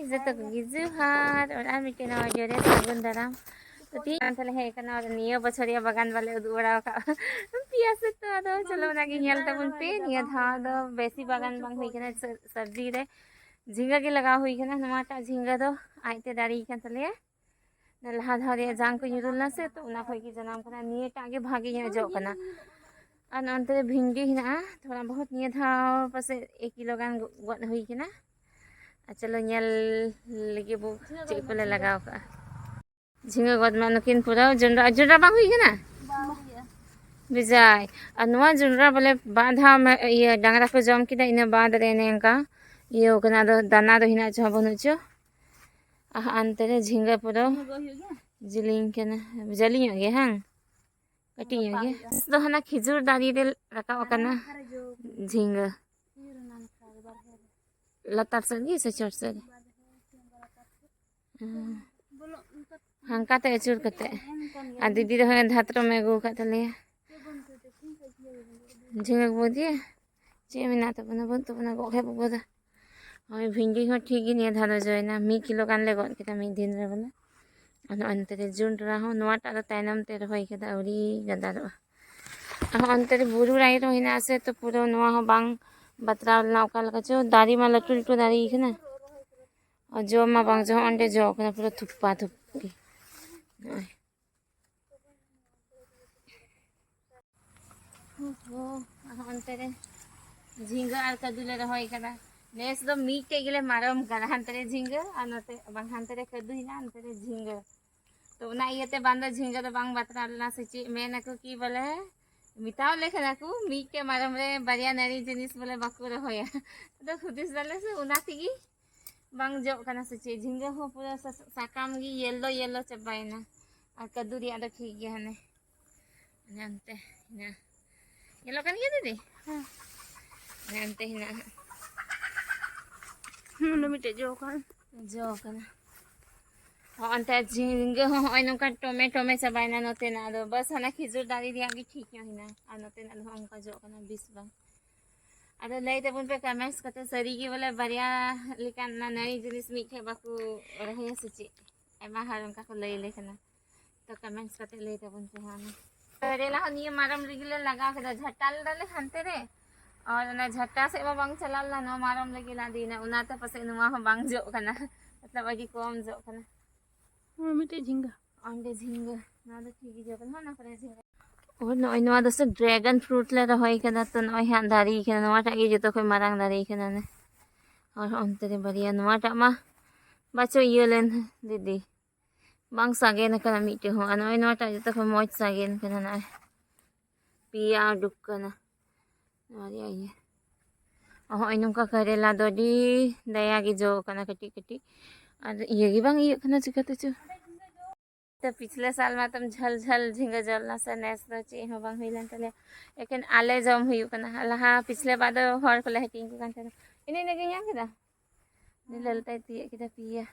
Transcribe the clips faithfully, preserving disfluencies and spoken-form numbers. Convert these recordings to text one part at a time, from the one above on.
ᱡᱚᱛᱚ ᱠᱚᱜᱮ ᱡᱚᱦᱟᱨ, ᱟᱨ ᱟᱨ ᱢᱤᱫᱴᱮᱱ ᱱᱟᱣᱟ video ᱨᱮ ᱥᱟᱹᱜᱩᱱ ᱫᱟᱨᱟᱢ᱾ ᱛᱚ ᱛᱤᱦᱤᱧ ᱛᱟᱦᱞᱮ ᱦᱮᱡ ᱠᱟᱱᱟ ᱟᱨ ᱱᱤᱭᱟᱹ ᱵᱚᱪᱷᱚᱨ ᱨᱮᱭᱟᱜ ᱵᱟᱜᱟᱱ ᱵᱟᱞᱮ ᱩᱫᱩᱜ ᱵᱟᱲᱟ ᱟᱠᱟᱫ ᱯᱮᱭᱟ ᱥᱮ, ᱛᱚ ᱟᱫᱚ ᱪᱚᱞᱚ ᱚᱱᱟᱜᱮ ᱧᱮᱞ ᱛᱟᱵᱚᱱ ᱯᱮ᱾ ᱱᱤᱭᱟᱹ ᱫᱷᱟᱣ ᱫᱚ ᱵᱮᱥᱤ ᱵᱟᱜᱟᱱ ᱵᱟᱝ ᱦᱩᱭ ᱠᱟᱱᱟ, ᱥᱟ- ᱥᱟᱹᱨᱫᱤ ᱨᱮ ᱡᱷᱤᱸᱜᱟᱹ ᱜᱮ ᱞᱟᱜᱟᱣ ᱦᱩᱭ ᱠᱟᱱᱟ᱾ ᱱᱚᱣᱟᱴᱟᱜ ᱡᱷᱤᱸᱜᱟᱹ ᱫᱚ ᱟᱡᱛᱮ ᱫᱟᱨᱮ ᱠᱟᱱ ᱛᱟᱞᱮᱭᱟ, ᱞᱟᱦᱟ ᱫᱷᱟᱣ ᱨᱮᱭᱟᱜ ᱡᱟᱝ ᱠᱚ ᱧᱩᱨᱩ ᱞᱮᱱᱟ ᱥᱮ, ᱛᱚ ᱚᱱᱟ ᱠᱷᱚᱡ ᱜᱮ ᱡᱟᱱᱟᱢ ᱠᱟᱱᱟ᱾ ᱱᱤᱭᱟᱹᱴᱟᱜ ᱜᱮ ᱵᱷᱟᱜᱮ ᱧᱚᱜ ᱡᱚᱜ ᱠᱟᱱᱟ᱾ ᱟᱨ ᱱᱚᱱᱛᱮ ᱨᱮ ᱵᱷᱤᱱᱰᱤ ᱦᱮᱱᱟᱜᱼᱟ ᱛᱷᱚᱲᱟ ᱵᱚᱦᱩᱛ, ᱱᱤᱭᱟᱹ ᱫᱷᱟᱣ ᱯᱟᱥᱮᱡ ᱮᱠ ᱠᱤᱞᱳ ᱜᱟᱱ ᱜᱚ- ᱜᱚᱫ ᱦᱩᱭ ᱠᱟᱱᱟ᱾ ᱟᱨ ᱪᱚᱞᱚ ᱧᱮᱞ ᱞᱟᱹᱜᱤᱫ ᱵᱚ ᱪᱮᱫ ᱠᱚᱞᱮ ᱞᱟᱜᱟᱣ ᱠᱟᱜᱼᱟ᱾ ᱡᱷᱤᱸᱜᱟᱹ ᱜᱚᱫ ᱢᱟ ᱱᱩᱠᱤᱱ ᱯᱩᱨᱟᱹ ᱡᱚᱱᱰᱨᱟ, ᱡᱚᱱᱰᱨᱟ ᱵᱟᱝ ᱦᱩᱭ ᱠᱟᱱᱟ? ᱵᱟᱝ ᱦᱩᱭᱩᱜᱼᱟ᱾ ᱵᱮᱡᱟᱭ᱾ ᱟᱨ ᱱᱚᱣᱟ ᱡᱚᱱᱰᱨᱟ ᱵᱚᱞᱮ ᱵᱟᱨ ᱫᱷᱟᱣ ᱢᱮ- ᱤᱭᱟᱹ ᱰᱟᱝᱨᱟ ᱠᱚ ᱡᱚᱢ ᱠᱮᱫᱟ, ᱤᱱᱟᱹ ᱵᱟᱫ ᱨᱮ ᱚᱱᱮ ᱚᱱᱠᱟ ᱤᱭᱟᱹ ᱠᱟᱱᱟ, ᱟᱫᱚ ᱫᱟᱱᱟ ᱫᱚ ᱦᱮᱱᱟᱜ ᱪᱚ ᱵᱟᱹᱱᱩᱜ ᱪᱚ᱾ ᱟᱨ ᱦᱟᱱᱛᱮ ᱨᱮ ᱡᱷᱤᱸᱜᱟᱹ ᱯᱩᱨᱟᱹ ᱡᱤᱞᱤᱧ ᱠᱟᱱᱟ, ᱡᱟᱹᱞᱤᱧᱚᱜ ᱜᱮᱭᱟ ᱦᱟᱝ? ᱠᱟᱹᱴᱤᱡ ᱧᱚᱜ ᱜᱮ᱾ ᱫᱚ ᱦᱟᱱᱟ ᱠᱷᱤᱡᱩᱨ ᱫᱟᱨᱮ ᱨᱮ ᱨᱟᱠᱟᱵ ᱟᱠᱟᱱᱟ ᱡᱷᱤᱸᱜᱟᱹ᱾ ᱞᱟᱛᱟᱨ ᱥᱮᱫ ᱜᱮ ᱥᱮ ᱪᱚᱴ ᱥᱮᱫ ᱨᱮ? ᱦᱮᱸ᱾ ᱦᱟᱱᱠᱟᱛᱮ ᱟᱹᱪᱩᱨ ᱠᱟᱛᱮ᱾ ᱟᱨ ᱫᱤᱫᱤ ᱫᱚ ᱦᱚᱸᱜᱼᱚᱭ ᱫᱷᱟᱛᱨᱚᱢ ᱮ ᱟᱹᱜᱩ ᱟᱠᱟᱫ ᱛᱟᱞᱮᱭᱟ᱾ ᱡᱷᱤᱸᱜᱟᱹ ᱠᱚ ᱤᱫᱤᱭᱟ᱾ ᱪᱮᱫ ᱢᱮᱱᱟᱜ ᱛᱟᱵᱚᱱᱟ, ᱵᱟᱹᱱᱩᱜ ᱛᱟᱵᱚᱱᱟ, ᱜᱚᱜ ᱠᱷᱟᱡ ᱵᱚ ᱜᱚᱫᱟ᱾ ᱦᱳᱭ, ᱵᱷᱤᱱᱰᱤ ᱦᱚᱸ ᱴᱷᱤᱠ ᱜᱮ ᱱᱤᱭᱟᱹ ᱫᱷᱟᱣ ᱫᱚ ᱡᱚᱭᱮᱱᱟ, ᱢᱤᱫ ᱠᱤᱞᱳ ᱜᱟᱱ ᱞᱮ ᱜᱚᱫ ᱠᱮᱫᱟ ᱢᱤᱫ ᱫᱤᱱ ᱨᱮ ᱵᱚᱞᱮ᱾ ᱟᱨ ᱱᱚᱜᱼᱚᱭ ᱱᱚᱛᱮ ᱨᱮ ᱡᱚᱱᱰᱨᱟ ᱦᱚᱸ, ᱱᱚᱣᱟᱴᱟᱜ ᱫᱚ ᱛᱟᱭᱱᱚᱢ ᱛᱮ ᱨᱚᱦᱚᱭ ᱠᱟᱫᱟ, ᱟᱹᱣᱨᱤ ᱜᱟᱫᱟᱨᱚᱜᱼᱟ᱾ ᱟᱨ ᱦᱚᱸ ᱚᱱᱛᱮ ᱨᱮ ᱵᱩᱨᱩ ᱨᱟᱭ ᱦᱚᱸ ᱦᱮᱱᱟᱜᱼᱟ ᱥᱮ, ᱛᱚ ᱯᱩᱨᱟᱹ ᱱᱚᱣᱟ ᱦᱚᱸ ᱵᱟᱝ ᱵᱟᱛᱨᱟᱣ ᱞᱮᱱᱟ, ᱚᱠᱟ ᱞᱮᱠᱟ ᱪᱚ ᱫᱟᱨᱮ ᱢᱟ ᱞᱟᱹᱴᱩ ᱞᱟᱹᱴᱩ ᱫᱟᱨᱮ ᱠᱟᱱᱟ᱾ ᱟᱨ ᱡᱚ ᱢᱟ ᱵᱟᱝ ᱡᱚ, ᱚᱸᱰᱮ ᱡᱚ ᱠᱟᱱᱟ ᱯᱩᱨᱟᱹ ᱛᱷᱩᱯᱯᱟ ᱛᱷᱩᱯᱠᱤ᱾ ᱱᱚᱜᱼᱚᱭ᱾ ᱚᱦᱚ, ᱟᱨᱦᱚᱸ ᱚᱱᱛᱮ ᱨᱮ ᱡᱷᱤᱸᱜᱟᱹ ᱟᱨ ᱠᱟᱹᱫᱩ ᱞᱮ ᱨᱚᱦᱚᱭ ᱠᱟᱫᱟ᱾ ᱱᱮᱥ ᱫᱚ ᱢᱤᱫᱴᱮᱡ ᱜᱮᱞᱮ ᱢᱟᱨᱚᱢ ᱠᱟᱫᱟ, ᱦᱟᱱᱛᱮ ᱨᱮ ᱡᱷᱤᱸᱜᱟᱹ ᱟᱨ ᱱᱚᱛᱮ, ᱵᱟᱝ, ᱦᱟᱱᱛᱮ ᱨᱮ ᱠᱟᱹᱫᱩ ᱦᱮᱱᱟᱜᱼᱟ, ᱱᱚᱛᱮ ᱨᱮ ᱡᱷᱤᱸᱜᱟᱹ᱾ ᱛᱚ ᱚᱱᱟ ᱤᱭᱟᱹᱛᱮ ᱵᱟᱝ ᱫᱚ ᱡᱷᱤᱸᱜᱟᱹ ᱫᱚ ᱵᱟᱝ ᱵᱟᱛᱨᱟᱣ ᱞᱮᱱᱟ ᱥᱮ ᱪᱮᱫ, ᱢᱮᱱ ᱟᱠᱚ ᱠᱤ ᱵᱚᱞᱮ ᱢᱮᱛᱟᱣ ᱞᱮ ᱠᱟᱱᱟ ᱠᱚ ᱢᱤᱫᱴᱮᱡ ᱢᱟᱨᱚᱢ ᱨᱮ ᱵᱟᱨᱭᱟ ᱱᱟᱹᱲᱤ ᱡᱤᱱᱤᱥ ᱵᱚᱞᱮ ᱵᱟᱠᱚ ᱨᱚᱦᱚᱭᱟ᱾ ᱟᱫᱚ ᱦᱩᱫᱤᱥ ᱫᱟᱞᱮ ᱥᱮ ᱚᱱᱟ ᱛᱮᱜᱮ ᱵᱟᱝ ᱡᱚᱜ ᱠᱟᱱᱟ ᱥᱮ ᱪᱮᱫ? ᱡᱷᱤᱸᱜᱟᱹ ᱦᱚᱸ ᱯᱩᱨᱟᱹ ᱥᱟ-, ᱥᱟᱠᱟᱢ ᱜᱮ yellow yellow ᱪᱟᱵᱟᱭᱮᱱᱟ᱾ ᱟᱨ ᱠᱟᱹᱫᱩ ᱨᱮᱭᱟᱜ ᱫᱚ ᱴᱷᱤᱠ ᱜᱮᱭᱟ ᱦᱟᱱᱮ᱾ ᱦᱟᱱᱮ ᱚᱱᱛᱮ ᱦᱮᱱᱟᱜ᱾ ᱧᱮᱞᱚᱜ ᱠᱟᱱ ᱜᱮᱭᱟ ᱫᱤᱫᱤ? ᱦᱮᱸ᱾ ᱦᱟᱱᱮ ᱚᱱᱛᱮ ᱦᱮᱱᱟᱜᱼᱟ ᱦᱟᱸᱜ᱾ ᱦᱩᱸ, ᱚᱸᱰᱮ ᱢᱤᱫᱴᱮᱡ ᱡᱚ ᱠᱟᱱ᱾ ᱡᱚ ᱠᱟᱱᱟ᱾ ᱦᱚᱸ, ᱚᱱᱛᱮ ᱡᱷᱤᱸᱜᱟᱹ ᱦᱚᱸ ᱦᱚᱸᱜᱼᱚᱭ ᱱᱚᱝᱠᱟ ᱴᱚᱢᱮ ᱴᱚᱢᱮ ᱪᱟᱵᱟᱭᱮᱱᱟ ᱱᱚᱛᱮᱱᱟᱜ ᱫᱚ᱾ ᱵᱟᱥ ᱦᱟᱱᱟ ᱠᱷᱤᱡᱩᱨ ᱫᱟᱨᱮ ᱨᱮᱭᱟᱜ ᱜᱮ ᱴᱷᱤᱠ ᱧᱚᱜ ᱦᱮᱱᱟᱜᱼᱟ᱾ ᱟᱨ ᱱᱚᱛᱮᱱᱟᱜ ᱫᱚ ᱦᱚᱸᱜᱼᱚ ᱱᱚᱝᱠᱟ ᱡᱚᱜ ᱠᱟᱱᱟ, ᱵᱮᱥ ᱵᱟᱝ᱾ ᱟᱫᱚ ᱞᱟᱹᱭ ᱛᱟᱵᱚᱱ ᱯᱮ comments ᱠᱟᱛᱮ, ᱥᱟᱹᱨᱤ ᱜᱮ ᱵᱚᱞᱮ ᱵᱟᱨᱭᱟ ᱞᱮᱠᱟᱱ ᱚᱱᱟ ᱱᱟᱹᱲᱤ ᱡᱤᱱᱤᱥ ᱢᱤᱫ ᱴᱷᱮᱱ ᱵᱟᱠᱚ ᱨᱚᱦᱚᱭᱟ ᱥᱮ ᱪᱮᱫ? ᱟᱭᱢᱟ ᱦᱚᱲ ᱚᱱᱠᱟ ᱠᱚ ᱞᱟᱹᱭ ᱟᱞᱮ ᱠᱟᱱᱟ᱾ ᱛᱚ comments ᱠᱟᱛᱮ ᱞᱟᱹᱭ ᱛᱟᱵᱚᱱ ᱯᱮ ᱦᱟᱸᱜ᱾ ᱠᱟᱨᱮᱞᱟ ᱦᱚᱸ ᱱᱤᱭᱟᱹ ᱢᱟᱨᱟᱝ ᱨᱮᱜᱮ ᱞᱮ ᱞᱟᱜᱟᱣ ᱠᱮᱫᱟ, ᱡᱷᱟᱴᱟ ᱞᱮᱫᱟᱞᱮ ᱦᱟᱱᱛᱮ ᱨᱮ, ᱟᱨ ᱚᱱᱟ ᱡᱷᱟᱴᱟ ᱥᱮᱫ ᱢᱟ ᱵᱟᱝ ᱪᱟᱞᱟᱣ ᱞᱮᱱᱟ, ᱱᱚᱣᱟ ᱢᱟᱨᱟᱝ ᱨᱮᱜᱮ ᱞᱟᱫᱮᱭᱮᱱᱟ, ᱚᱱᱟᱛᱮ ᱯᱟᱥᱮᱡ ᱱᱚᱣᱟ ᱦᱚᱸ ᱵᱟᱝ ᱡᱚᱜ ᱠᱟᱱᱟ, ᱢᱚᱛᱞᱚᱵ ᱟᱹᱰᱤ ᱠᱚᱢ ᱡᱚᱜ ᱠᱟᱱᱟ᱾ ᱦᱮᱸ, ᱢᱤᱫᱴᱮᱡ ᱡᱷᱤᱸᱜᱟᱹ᱾ ᱚᱸᱰᱮ ᱡᱷᱤᱸᱜᱟᱹ, ᱱᱚᱣᱟ ᱫᱚ ᱴᱷᱤᱠ ᱜᱮ ᱡᱚ ᱠᱟᱱᱟ, ᱱᱚᱣᱟ ᱠᱚᱨᱮ ᱡᱷᱤᱸᱜᱟᱹ᱾ ᱳ, ᱱᱚᱜᱼᱚᱭ ᱱᱚᱣᱟ ᱫᱚ ᱥᱮ dragon fruit ᱞᱮ ᱨᱚᱦᱚᱭ ᱠᱟᱫᱟ, ᱛᱚ ᱱᱚᱜᱼᱚᱭ ᱦᱟᱸᱜ ᱫᱟᱨᱮ ᱠᱟᱱᱟ, ᱱᱚᱣᱟᱴᱟᱜ ᱜᱮ ᱡᱚᱛᱚ ᱠᱷᱚᱱ ᱢᱟᱨᱟᱝ ᱫᱟᱨᱮ ᱠᱟᱱᱟ ᱱᱮ᱾ ᱟᱨ ᱚᱱᱛᱮ ᱨᱮ ᱵᱟᱨᱭᱟ, ᱱᱚᱣᱟᱴᱟᱜ ᱢᱟ ᱵᱟᱪᱚ ᱤᱭᱟᱹ ᱞᱮᱱ ᱫᱤᱫᱤ, ᱵᱟᱝ ᱥᱟᱜᱮᱱ ᱟᱠᱟᱱᱟ ᱢᱤᱫᱴᱮᱡ ᱦᱚᱸ, ᱟᱨ ᱱᱚᱜᱼᱚᱭ ᱱᱚᱣᱟᱴᱟᱜ ᱡᱚᱛᱚ ᱠᱷᱚᱱ ᱢᱚᱡᱽ ᱥᱟᱜᱮᱱ ᱠᱟᱱᱟ, ᱱᱚᱜᱼᱚᱭ ᱯᱮᱭᱟ ᱩᱰᱩᱠ ᱠᱟᱱᱟ ᱱᱚᱣᱟ ᱨᱮᱭᱟᱜ ᱤᱭᱟᱹ᱾ ᱦᱚᱸᱜᱼᱚᱭ ᱱᱚᱝᱠᱟ ᱠᱟᱨᱮᱞᱟ ᱫᱚ ᱟᱹᱰᱤ ᱫᱟᱭᱟ ᱜᱮ ᱡᱚ ᱠᱟᱱᱟ ᱠᱟᱹᱴᱤᱡ ᱠᱟᱹᱴᱤᱡ, ᱟᱨ ᱤᱭᱟᱹ ᱜᱮ ᱵᱟᱝ ᱤᱭᱟᱹᱜ ᱠᱟᱱᱟ ᱪᱤᱠᱟᱹ ᱛᱮᱪᱚ᱾ ᱛᱚ ᱯᱤᱪᱷᱞᱮ ᱥᱟᱞ ᱢᱟ ᱛᱟᱢ ᱡᱷᱟᱹᱞ ᱡᱷᱟᱹᱞ ᱡᱷᱤᱸᱜᱟᱹ ᱡᱚ ᱞᱮᱱᱟ ᱥᱮ, ᱱᱮᱥ ᱫᱚ ᱪᱮᱫ ᱦᱚᱸ ᱵᱟᱝ ᱦᱩᱭ ᱞᱮᱱ ᱛᱟᱞᱮᱭᱟ, ᱮᱠᱮᱱ ᱟᱞᱮ ᱡᱚᱢ ᱦᱩᱭᱩᱜ ᱠᱟᱱᱟ᱾ ᱞᱟᱦᱟ ᱯᱤᱪᱷᱞᱮ ᱵᱟᱨ ᱫᱚ ᱦᱚᱲ ᱠᱚᱞᱮ ᱦᱟᱹᱴᱤᱧ ᱠᱚ ᱠᱟᱱ ᱛᱟᱦᱮᱱᱟ᱾ ᱤᱱᱟᱹ ᱤᱱᱟᱹ ᱜᱮ ᱧᱟᱢ ᱠᱮᱫᱟ᱾ ᱩᱱᱤ ᱞᱟᱹᱞᱛᱟᱭ ᱛᱤᱭᱟᱹᱜ ᱠᱮᱫᱟ ᱯᱮᱭᱟ᱾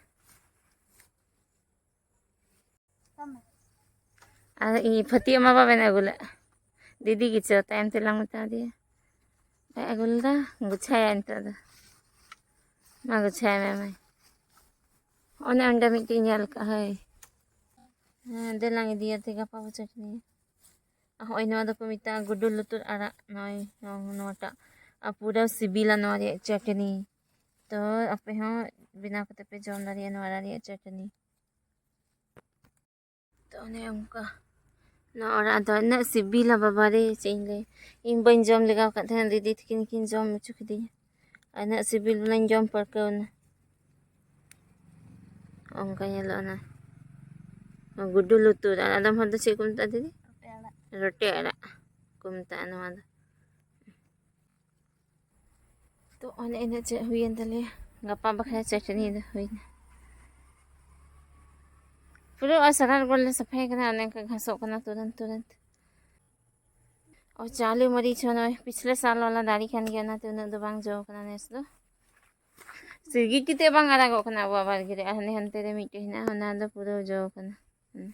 ᱟᱨ ᱤᱧ ᱯᱷᱟᱹᱛᱭᱟᱹᱜ ᱢᱟ ᱵᱟᱵᱮᱱ ᱟᱹᱜᱩ ᱞᱮᱫ, ᱫᱤᱫᱤ ᱜᱮᱪᱚ ᱛᱟᱭᱚᱢ ᱛᱮᱞᱟᱝ ᱢᱮᱛᱟ ᱫᱮᱭᱟ᱾ ᱵᱟᱭ ᱟᱹᱜᱩ ᱞᱮᱫᱟ, ᱜᱩᱪᱷᱟᱭᱟ ᱱᱤᱛᱚᱜ ᱫᱚ᱾ ᱢᱟ ᱜᱩᱪᱷᱟᱭ ᱢᱮ ᱢᱟᱹᱭ᱾ ᱚᱱᱮ ᱚᱸᱰᱮ ᱢᱤᱫᱴᱮᱡ ᱧᱮᱞ ᱠᱟᱜ, ᱦᱳᱭ᱾ ᱦᱮᱸ, ᱫᱮᱞᱟᱝ ᱤᱫᱤᱭᱟᱛᱮ ᱜᱟᱯᱟ ᱵᱚ ᱪᱟᱹᱴᱱᱤᱭᱟ᱾ ᱦᱚᱸᱜᱼᱚᱭ ᱱᱚᱣᱟ ᱫᱚᱠᱚ ᱢᱮᱛᱟᱜᱼᱟ ᱜᱩᱰᱩ ᱞᱩᱛᱩᱨ ᱟᱲᱟᱜ, ᱱᱚᱜᱼᱚᱭ ᱱᱚᱣᱟᱴᱟᱜ᱾ ᱟᱨ ᱯᱩᱨᱟᱹ ᱥᱤᱵᱤᱞᱟ ᱱᱚᱣᱟ ᱨᱮᱭᱟᱜ ᱪᱟᱹᱴᱱᱤ᱾ ᱛᱚ ᱟᱯᱮ ᱦᱚᱸ ᱵᱮᱱᱟᱣ ᱠᱟᱛᱮ ᱯᱮ ᱡᱚᱢ ᱫᱟᱲᱮᱭᱟᱜᱼᱟ ᱱᱚᱣᱟ ᱨᱮᱭᱟᱜ ᱪᱟᱹᱴᱱᱤ᱾ ᱛᱚ ᱚᱱᱮ ᱚᱱᱠᱟ ᱱᱚᱣᱟ ᱚᱲᱟᱜ ᱫᱚ ᱩᱱᱟᱹᱜ ᱥᱤᱵᱤᱞᱟ ᱵᱟᱵᱟ ᱨᱮ, ᱪᱮᱫ ᱤᱧ ᱞᱟᱹᱭᱟ᱾ ᱤᱧ ᱵᱟᱹᱧ ᱡᱚᱢ ᱞᱮᱜᱟᱣ ᱟᱠᱟᱫ ᱛᱟᱦᱮᱱᱟ, ᱫᱤᱫᱤ ᱛᱟᱹᱠᱤᱱ ᱠᱤᱱ ᱡᱚᱢ ᱦᱚᱪᱚ ᱠᱤᱫᱤᱧᱟ᱾ ᱟᱨ ᱩᱱᱟᱹᱜ ᱥᱤᱵᱤᱞ ᱵᱚᱞᱮᱧ ᱡᱚᱢ ᱯᱟᱹᱨᱠᱟᱹᱣ ᱮᱱᱟ᱾ ᱚᱱᱠᱟ ᱧᱮᱞᱚᱜᱼᱟ ᱚᱱᱟ ᱜᱩᱰᱩ ᱞᱩᱛᱩᱨ, ᱟᱨ ᱟᱫᱚᱢ ᱦᱚᱲ ᱫᱚ ᱪᱮᱫ ᱠᱚ ᱢᱮᱛᱟᱜᱼᱟ ᱫᱤᱫᱤ? ᱨᱚᱴᱮ ᱟᱲᱟᱜ᱾ ᱨᱚᱴᱮ ᱟᱲᱟᱜ ᱠᱚ ᱢᱮᱛᱟᱜᱼᱟ ᱱᱚᱣᱟ ᱫᱚ᱾ ᱛᱚ ᱚᱱᱮ ᱤᱱᱟᱹᱜ ᱪᱮᱫ ᱦᱩᱭᱮᱱ ᱛᱟᱞᱮᱭᱟ, ᱜᱟᱯᱟ ᱵᱟᱠᱷᱨᱟ ᱪᱟᱹᱴᱱᱤ ᱫᱚ ᱦᱩᱭᱱᱟ᱾ ᱯᱩᱨᱟᱹ ᱟᱨ ᱥᱟᱨᱟ ᱜᱚᱲ ᱞᱮ ᱥᱟᱯᱷᱟᱭ ᱠᱟᱱᱟ, ᱚᱱᱮ ᱚᱱᱠᱟ ᱜᱷᱟᱥᱚᱜ ᱠᱟᱱᱟ ᱛᱩᱨᱟᱹᱱᱛ ᱛᱩᱨᱟᱹᱱᱛ᱾ ᱚ, ᱪᱟᱣᱞᱮ ᱢᱟᱹᱨᱤᱪ ᱦᱚᱸ ᱱᱚᱜᱼᱚᱭ ᱯᱤᱪᱷᱞᱮ ᱥᱟᱞ ᱣᱟᱞᱟ ᱫᱟᱨᱮ ᱠᱟᱱ ᱜᱮᱭᱟ, ᱚᱱᱟᱛᱮ ᱩᱱᱟᱹᱜ ᱫᱚ ᱵᱟᱝ ᱡᱚ ᱠᱟᱱᱟ ᱱᱮᱥ ᱫᱚ᱾ ᱥᱤᱨᱜᱤᱴᱤ ᱛᱮ ᱵᱟᱝ ᱟᱨᱟᱜᱚᱜ ᱠᱟᱱᱟ ᱟᱵᱚᱣᱟᱜ ᱵᱟᱲᱜᱮ ᱨᱮ, ᱟᱨ ᱦᱟᱱᱮ ᱦᱟᱱᱛᱮ ᱨᱮ ᱢᱤᱫᱴᱮᱡ ᱦᱮᱱᱟᱜᱼᱟ, ᱚᱱᱟ ᱫᱚ ᱯᱩᱨᱟᱹ ᱡᱚ ᱠᱟᱱᱟ᱾ ᱦᱩᱸ᱾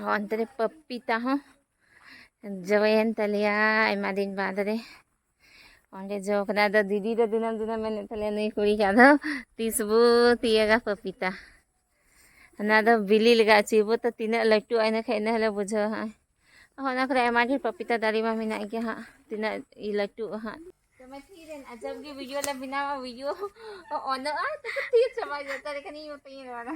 ᱚ, ᱚᱱᱛᱮ ᱨᱮ ᱯᱟᱯᱤᱛᱟ ᱦᱚᱸ ᱡᱚᱭᱮᱱ ᱛᱟᱞᱮᱭᱟ ᱟᱭᱢᱟ ᱫᱤᱱ ᱵᱟᱫᱽ ᱨᱮ᱾ ᱚᱸᱰᱮ ᱡᱚ ᱠᱟᱱᱟ᱾ ᱟᱫᱚ ᱫᱤᱫᱤ ᱫᱚ ᱫᱤᱱᱟᱹᱢ ᱫᱤᱱᱟᱹᱢ ᱢᱮᱱᱮᱫ ᱛᱟᱞᱮᱭᱟ, ᱱᱩᱭ ᱠᱩᱲᱤ ᱜᱤᱫᱽᱨᱟᱹ ᱫᱚ ᱛᱤᱥ ᱵᱚ ᱛᱤᱭᱟᱹᱜᱟ ᱯᱟᱯᱤᱛᱟ᱾ ᱚᱱᱟ ᱫᱚ ᱵᱤᱞᱤ ᱞᱟᱜᱟᱜ ᱪᱚᱭ ᱵᱚ, ᱛᱚ ᱛᱤᱱᱟᱹᱜ ᱞᱟᱹᱴᱩᱜᱼᱟ ᱤᱱᱟᱹ ᱠᱷᱟᱡ ᱤᱱᱟᱹ ᱦᱚᱸᱞᱮ ᱵᱩᱡᱷᱟᱹᱣᱟ ᱦᱟᱸᱜ᱾ ᱚᱱᱟ ᱠᱚᱨᱮ ᱟᱭᱢᱟ ᱰᱷᱮᱨ ᱯᱟᱯᱤᱛᱟ ᱫᱟᱨᱮ ᱢᱟ ᱢᱮᱱᱟᱜ ᱜᱮᱭᱟ ᱦᱟᱸᱜ, ᱛᱤᱱᱟᱹᱜ ᱞᱟᱹᱴᱩᱜᱼᱟ ᱦᱟᱸᱜ᱾ ᱫᱚᱢᱮ ᱛᱷᱤᱨ ᱮᱱ, ᱟᱡᱟᱵ ᱜᱮ video ᱞᱮ ᱵᱮᱱᱟᱣᱟ, video ᱚᱱᱚᱜᱼᱟ, ᱛᱚ ᱛᱷᱤᱨ ᱪᱟᱵᱟ ᱜᱮᱭᱟ᱾ ᱛᱟᱦᱞᱮ ᱠᱷᱟᱱ ᱤᱧ ᱢᱚᱛᱚᱧ ᱨᱚᱲᱟ᱾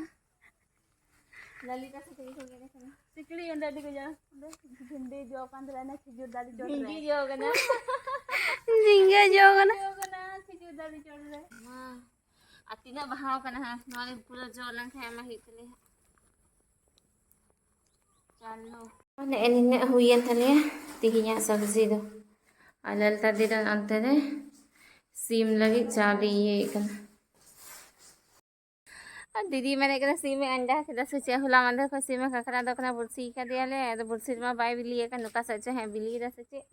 ᱞᱟᱞᱤᱛᱟ ᱥᱤᱠᱲᱤ ᱠᱚ ᱜᱮᱫ ᱟᱠᱟᱱᱟ᱾ ᱥᱤᱠᱲᱤ ᱚᱸᱰᱮ ᱟᱹᱰᱤ ᱠᱟᱡᱟᱠ, ᱚᱸᱰᱮ ᱵᱷᱤᱱᱰᱤ ᱡᱚ ᱠᱟᱱ ᱛᱟᱞᱮᱭᱟ ᱚᱱᱟ ᱠᱷᱤᱡᱩᱨ ᱫᱟᱨᱮ ᱪᱚᱴ ᱨᱮ᱾ ᱵᱷᱤᱱᱰᱤ ᱡᱚ ᱠᱟᱱᱟ᱾ ᱡᱷᱤᱸᱜᱟᱹ ᱡᱚ ᱠᱟᱱᱟ᱾ ᱡᱚ ᱠᱟᱱᱟ ᱠᱷᱤᱡᱩᱨ ᱫᱟᱨᱮ ᱪᱚᱴ ᱨᱮ᱾ ᱢᱟ, ᱟᱨ ᱛᱤᱱᱟᱹᱜ ᱵᱟᱦᱟᱣ ᱠᱟᱱᱟ ᱦᱟᱸᱜ, ᱱᱚᱣᱟ ᱨᱮ ᱯᱩᱨᱟᱹ ᱡᱚ ᱞᱮᱱᱠᱷᱟᱱ ᱟᱭᱢᱟ ᱦᱩᱭᱩᱜ ᱛᱟᱞᱮᱭᱟ ᱦᱟᱸᱜ᱾ ᱪᱟᱞᱳ᱾ ᱱᱮᱜᱼᱮ ᱱᱤᱱᱟᱹᱜ ᱦᱩᱭᱮᱱ ᱛᱟᱞᱮᱭᱟ ᱛᱮᱦᱮᱧᱟᱜ ᱥᱚᱵᱽᱡᱤ ᱫᱚ᱾ ᱟᱨ ᱞᱟᱞᱛᱟ ᱫᱤ ᱫᱚ ᱚᱱᱛᱮ ᱨᱮ ᱥᱤᱢ ᱞᱟᱹᱜᱤᱫ ᱪᱟᱣᱞᱮ ᱤᱭᱟᱹᱭᱮᱫ ᱠᱟᱱᱟ᱾ ᱟᱨ ᱫᱤᱫᱤ ᱢᱮᱱᱮᱫ ᱠᱟᱱᱟ ᱥᱤᱢᱮ ᱟᱱᱰᱟ ᱠᱮᱫᱟ ᱥᱮ ᱪᱮᱫ? ᱦᱚᱞᱟ ᱢᱟᱫᱷᱮᱨ ᱠᱷᱚᱱ ᱥᱤᱢᱮ ᱠᱷᱟᱠᱷᱨᱟ ᱫᱚ ᱠᱟᱱᱟ, ᱵᱩᱨᱥᱤ ᱠᱟᱫᱮᱭᱟᱞᱮ, ᱟᱫᱚ ᱵᱩᱨᱥᱤ ᱨᱮᱢᱟ ᱵᱟᱭ ᱵᱤᱞᱤᱭ ᱟᱠᱟᱱ, ᱚᱠᱟ ᱥᱮᱫ ᱪᱚ ᱦᱟᱸᱜ ᱵᱤᱞᱤᱭᱮᱫᱟ ᱥᱮ ᱪᱮᱫ?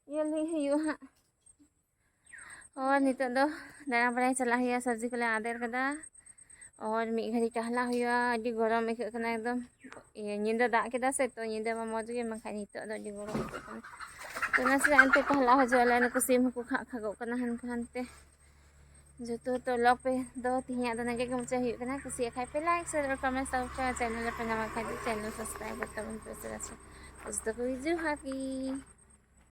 ᱧᱮᱞ ᱦᱩᱭᱩᱜᱼᱟ ᱦᱟᱸᱜ᱾ ᱟᱨ ᱱᱤᱛᱚᱜ ᱫᱚ ᱫᱟᱬᱟ ᱵᱟᱲᱟᱭ ᱪᱟᱞᱟᱜ ᱦᱩᱭᱩᱜᱼᱟ, ᱥᱚᱵᱽᱡᱤ ᱠᱚᱞᱮ ᱟᱫᱮᱨ ᱠᱟᱫᱟ᱾ ᱟᱨ ᱢᱤᱫ ᱜᱷᱟᱹᱲᱤ ᱴᱟᱦᱞᱟ ᱦᱩᱭᱩᱜᱼᱟ, ᱟᱹᱰᱤ ᱜᱚᱨᱚᱢ ᱟᱹᱭᱠᱟᱹᱜ ᱠᱟᱱᱟ ᱮᱠᱫᱚᱢ᱾ ᱤᱭᱟᱹ, ᱧᱤᱫᱟᱹ ᱫᱟᱜ ᱠᱮᱫᱟ ᱥᱮ, ᱛᱚ ᱧᱤᱫᱟᱹ ᱢᱟ ᱢᱚᱡᱽ ᱜᱮ, ᱢᱮᱱᱠᱷᱟᱱ ᱱᱤᱛᱚᱜ ᱫᱚ ᱟᱹᱰᱤ ᱜᱚᱨᱚᱢ ᱟᱹᱭᱠᱟᱹᱜ ᱠᱟᱱᱟ᱾ ᱛᱚ ᱱᱟᱥᱮ ᱚᱱᱛᱮ ᱴᱟᱦᱞᱟ ᱦᱤᱡᱩᱜ ᱟᱞᱮ, ᱱᱩᱠᱩ ᱥᱤᱢ ᱦᱚᱸᱠᱚ ᱠᱷᱟᱜ ᱠᱷᱟᱜᱚᱜ ᱠᱟᱱᱟ ᱦᱟᱱᱠᱩ ᱦᱟᱱᱛᱮ᱾ ᱡᱚᱛᱚ ᱛᱚ vlog ᱯᱮ ᱫᱚ ᱛᱮᱦᱮᱧᱟᱜ ᱫᱚ ᱱᱚᱰᱮ ᱜᱮ ᱢᱩᱪᱟᱹᱫ ᱦᱩᱭᱩᱜ ᱠᱟᱱᱟ᱾ ᱠᱩᱥᱤᱭᱟᱜ ᱠᱷᱟᱡ ᱯᱮ like, share, comment, subscribe, channel ᱨᱮᱯᱮ ᱧᱟᱢᱟ ᱠᱷᱟᱡ ᱫᱚ channel subscribe ᱠᱟᱛᱮ ᱛᱟᱵᱚᱱ ᱯᱮ ᱩᱥᱟᱹᱨᱟ ᱥᱮ᱾ ᱡᱚᱛᱚ ᱠᱚᱜᱮ ᱡᱚᱦᱟᱨ ᱜᱮ᱾